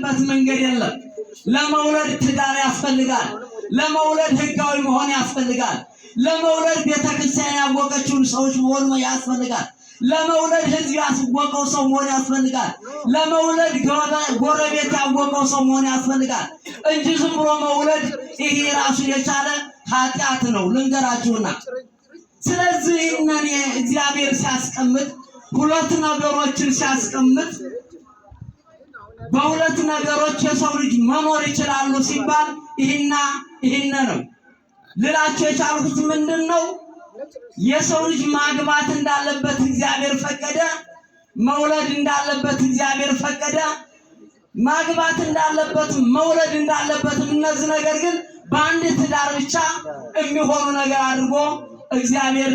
የምንችልበት መንገድ የለም። ለመውለድ ትዳር ያስፈልጋል። ለመውለድ ህጋዊ መሆን ያስፈልጋል። ለመውለድ ቤተክርስቲያን ያወቀችውን ሰዎች መሆን ያስፈልጋል። ለመውለድ ህዝብ ያስወቀው ሰው መሆን ያስፈልጋል። ለመውለድ ጎረቤት ያወቀው ሰው መሆን ያስፈልጋል እንጂ ዝም ብሎ መውለድ ይሄ ራሱ የቻለ ኃጢአት ነው፣ ልንገራችሁና። ስለዚህ ይህንን እግዚአብሔር ሲያስቀምጥ ሁለት ነገሮችን ሲያስቀምጥ በሁለት ነገሮች የሰው ልጅ መኖር ይችላሉ ሲባል ይህና ይህን ነው ልላቸው የቻልኩት ምንድን ነው? የሰው ልጅ ማግባት እንዳለበት እግዚአብሔር ፈቀደ። መውለድ እንዳለበት እግዚአብሔር ፈቀደ። ማግባት እንዳለበት መውለድ እንዳለበት፣ እነዚህ ነገር ግን በአንድ ትዳር ብቻ የሚሆኑ ነገር አድርጎ እግዚአብሔር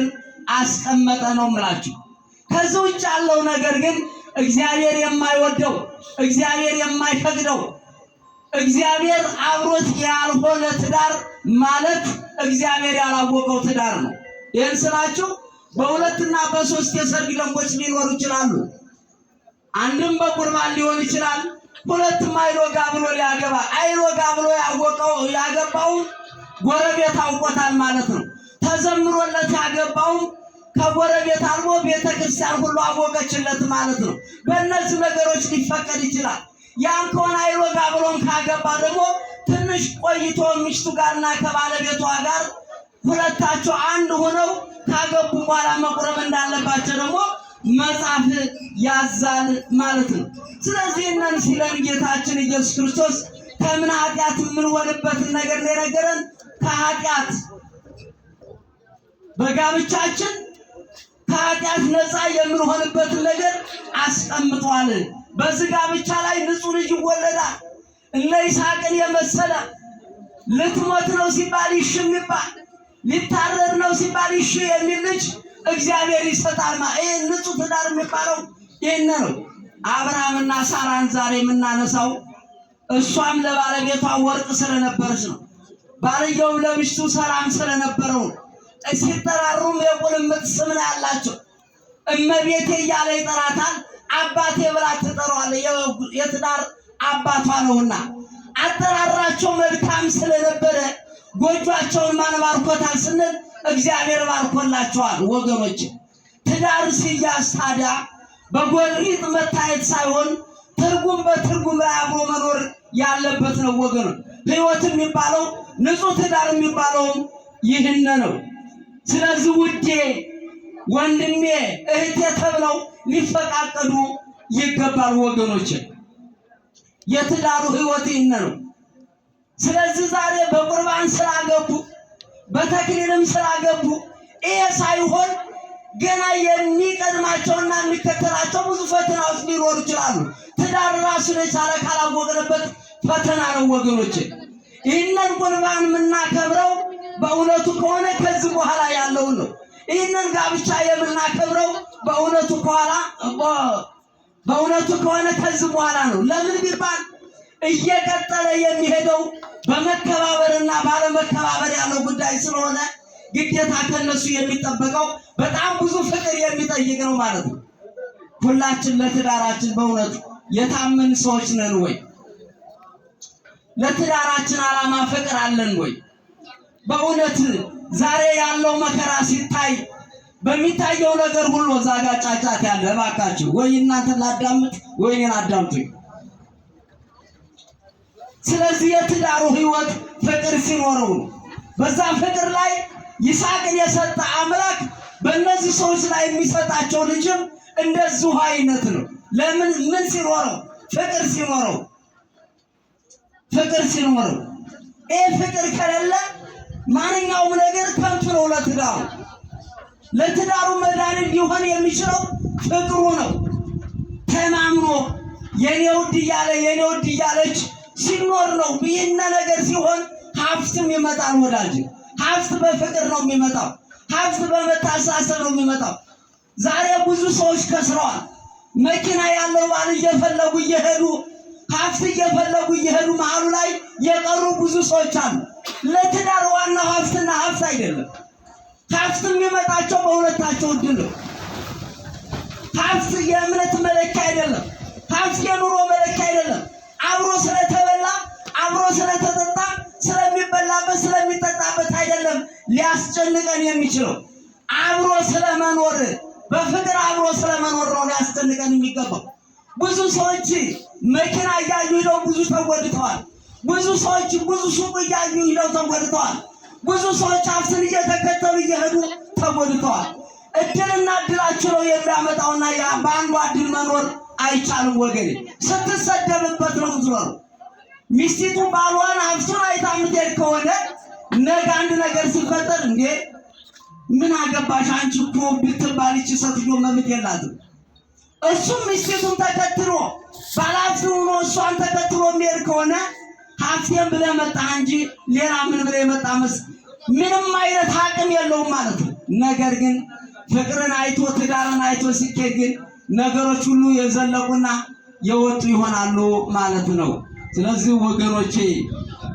አስቀመጠ ነው የምላችሁ። ከዚህ ውጭ ያለው ነገር ግን እግዚአብሔር የማይወደው፣ እግዚአብሔር የማይፈቅደው፣ እግዚአብሔር አብሮት ያልሆነ ትዳር ማለት እግዚአብሔር ያላወቀው ትዳር ነው። ይህን ስላችሁ በሁለትና በሶስት የሰርግ ደንቦች ሊኖሩ ይችላሉ። አንድም በቁርባን ሊሆን ይችላል። ሁለትም አይሎጋ ብሎ ሊያገባ፣ አይሎጋ ብሎ ያወቀው ያገባውን ጎረቤት አውቆታል ማለት ነው። ተዘምሮለት ያገባውም ከጎረቤት አልፎ ቤተክርስቲያን ሁሉ አወቀችለት ማለት ነው። በእነዚህ ነገሮች ሊፈቀድ ይችላል። ያን ከሆነ አይሎጋ ብሎም ካገባ ደግሞ ትንሽ ቆይቶ ሚስቱ ጋርና ከባለቤቷ ጋር ሁለታቸው አንድ ሆነው ካገቡ በኋላ መቁረብ እንዳለባቸው ደግሞ መጽሐፍ ያዛል ማለት ነው። ስለዚህ እነን ሲለን ጌታችን ኢየሱስ ክርስቶስ ከምን ኃጢአት የምንሆንበትን ነገር ነው የነገረን። ከኃጢአት በጋብቻችን ከኃጢአት ነፃ የምንሆንበትን ነገር አስቀምጧል። በዚህ ጋብቻ ላይ ንጹሕ ልጅ ይወለዳል። እነ ይስሐቅን የመሰለ ልትሞት ነው ሲባል ይሽ የሚባል፣ ሊታረድ ነው ሲባል ይሽ የሚል ልጅ እግዚአብሔር ይሰጣል። ይህ ንጹሕ ትዳር የሚባለው ይህን ነው። አብርሃምና ሳራን ዛሬ የምናነሳው እሷም ለባለቤቷ ወርቅ ስለነበረች ነው። ባልየውም ለሚስቱ ሰላም ስለነበረው ነው። ሲጠራሩም የቁልምጥ ስም ነው ያላቸው። እመቤቴ እያለ ይጠራታል። አባቴ ብላ ትጠራዋለች። የትዳር አባቷ ነውና አጠራራቸው መልካም ስለነበረ ጎጇቸውን ማን ባርኮታል ስንል እግዚአብሔር ባርኮላቸዋል። ወገኖች፣ ትዳር ሲያዝ ታዲያ በጎሪጥ መታየት ሳይሆን ትርጉም በትርጉም ላይ አብሮ መኖር ያለበት ነው ወገኖች። ሕይወት የሚባለው ንጹሕ ትዳር የሚባለውም ይህን ነው። ስለዚህ ውዴ፣ ወንድሜ፣ እህቴ ተብለው ሊፈቃቀዱ ይገባል ወገኖች። የትዳሩ ሕይወት ይህን ነው። ስለዚህ ዛሬ በቁርባን ስላገቡ በተክሊልም ስላገቡ ይሄ ሳይሆን ገና የሚቀድማቸውና የሚከተላቸው ብዙ ፈተናዎች ሊኖሩ ይችላሉ። ትዳር ራሱን የቻለ ካላወቅንበት ፈተና ነው ወገኖች። ይህንን ቁርባን የምናከብረው በእውነቱ ከሆነ ከዚህ በኋላ ያለውን ነው። ይህንን ጋብቻ የምናከብረው በእውነቱ ከኋላ በእውነቱ ከሆነ ከዚህ በኋላ ነው። ለምን ቢባል እየቀጠለ የሚሄደው በመከባበርና ባለመከባበር ያለው ጉዳይ ስለሆነ ግዴታ ከነሱ የሚጠበቀው በጣም ብዙ ፍቅር የሚጠይቅ ነው ማለት ነው። ሁላችን ለትዳራችን በእውነቱ የታመን ሰዎች ነን ወይ? ለትዳራችን ዓላማ ፍቅር አለን ወይ? በእውነት ዛሬ ያለው መከራ ሲታይ በሚታየው ነገር ሁሉ እዛ ጋር ጫጫት ያለ፣ እባካችሁ ወይ እናንተን ላዳምጥ ወይ እኔን አዳምጡኝ። ስለዚህ የትዳሩ ህይወት ፍቅር ሲኖረው ነው። በዛ ፍቅር ላይ ይስሐቅን የሰጠ አምላክ በእነዚህ ሰዎች ላይ የሚሰጣቸው ልጅም እንደዚሁ አይነት ነው። ለምን ምን ሲኖረው? ፍቅር ሲኖረው፣ ፍቅር ሲኖረው። ይህ ፍቅር ከሌለ ማንኛውም ነገር ከንቱ ነው። ለትዳሩ መድኃኒት ሊሆን የሚችለው ፍቅሩ ነው። ተማምኖ የኔ ውድ እያለ የኔ ውድ እያለች ሲኖር ነው። ይህን ነገር ሲሆን ሀብትም ይመጣል ወዳጅ። ሀብት በፍቅር ነው የሚመጣው። ሀብት በመታሳሰብ ነው የሚመጣው። ዛሬ ብዙ ሰዎች ከስረዋል። መኪና ያለው ባል እየፈለጉ እየሄዱ፣ ሀብት እየፈለጉ እየሄዱ መሀሉ ላይ የቀሩ ብዙ ሰዎች አሉ። ለትዳር ዋናው ሀብትና ሀብት አይደለም። ሀብት የሚመጣቸው በሁለታቸው እድል ነው። ሀብት የእምነት መለኪያ አይደለም። ሀብት የኑሮ መለኪያ አይደለም። አብሮ ሊያስጨንቀን የሚችለው። አብሮ ስለመኖር፣ በፍቅር አብሮ ስለመኖር ነው ሊያስጨንቀን የሚገባው። ብዙ ሰዎች መኪና እያዩ ሂደው ብዙ ተጎድተዋል። ብዙ ሰዎች ብዙ ሱቅ እያዩ ሂደው ተጎድተዋል። ብዙ ሰዎች ሀብትን እየተከተሉ እየሄዱ ተጎድተዋል። እድልና እድላችሁ ነው የሚያመጣውና በአንዷ እድል መኖር አይቻልም ወገኔ። ስትሰደብበት ነው የምትኖረው። ሚስቲቱ ባሏን ሀብቱን አይታ የምትሄድ ከሆነ ነገ አንድ ነገር ሲፈጠር እንዴ ምን አገባሽ አንቺ እኮ ብትባል ይቺ ሴትዮ መብት የላትም። እሱም ሚስቲቱን ተከትሎ ባለሀብት ሆኖ እሷን ተከትሎ የሚሄድ ከሆነ ሀብቴን ብለህ መጣህ እንጂ ሌላ ምን ብለህ የመጣ ምንም አይነት አቅም የለውም ማለት ነው። ነገር ግን ፍቅርን አይቶ ትዳርን አይቶ ሲኬድ ግን ነገሮች ሁሉ የዘለቁና የወጡ ይሆናሉ ማለት ነው። ስለዚህ ወገኖቼ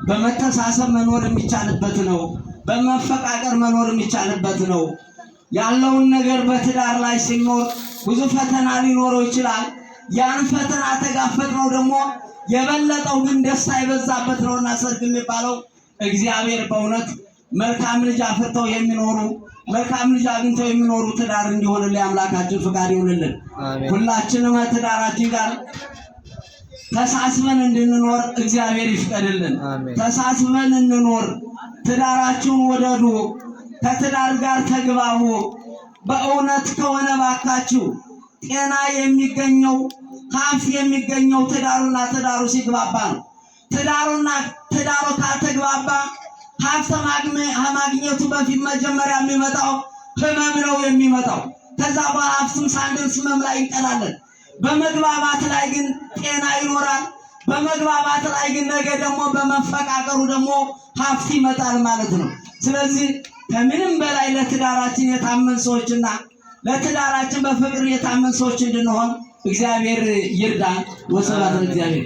በመተሳሰብ መኖር የሚቻልበት ነው። በመፈቃቀር መኖር የሚቻልበት ነው። ያለውን ነገር በትዳር ላይ ሲኖር ብዙ ፈተና ሊኖረው ይችላል። ያን ፈተና ተጋፈጥነው ደግሞ የበለጠው ግን ደስታ የበዛበት ነውና ሰርግ የሚባለው እግዚአብሔር በእውነት መልካም ልጅ አፍርተው የሚኖሩ፣ መልካም ልጅ አግኝተው የሚኖሩ ትዳር እንዲሆንልን አምላካችን ፍቃድ ይሁንልን። ሁላችንም ትዳራችን ጋር ተሳስበን እንድንኖር እግዚአብሔር ይፍቀድልን። ተሳስበን እንኖር። ትዳራችሁን ወደዱ፣ ከትዳር ጋር ተግባቡ። በእውነት ከሆነ ባካችሁ ጤና የሚገኘው፣ ሀብት የሚገኘው ትዳሩና ትዳሩ ሲግባባ ነው። ትዳሩና ትዳሩ ካልተግባባ ሀብት ከማግኘቱ በፊት መጀመሪያ የሚመጣው ህመም ነው የሚመጣው። ከዛ በኋላ ሀብትም ሳንደርስ ህመም ላይ እንቀራለን። በመግባባት ላይ ግን ጤና ይኖራል። በመግባባት ላይ ግን ነገ ደግሞ በመፈቃቀሩ ደግሞ ሀብት ይመጣል ማለት ነው። ስለዚህ ከምንም በላይ ለትዳራችን የታመን ሰዎችና ለትዳራችን በፍቅር የታመን ሰዎች እንድንሆን እግዚአብሔር ይርዳን። ወስብሐት ለእግዚአብሔር።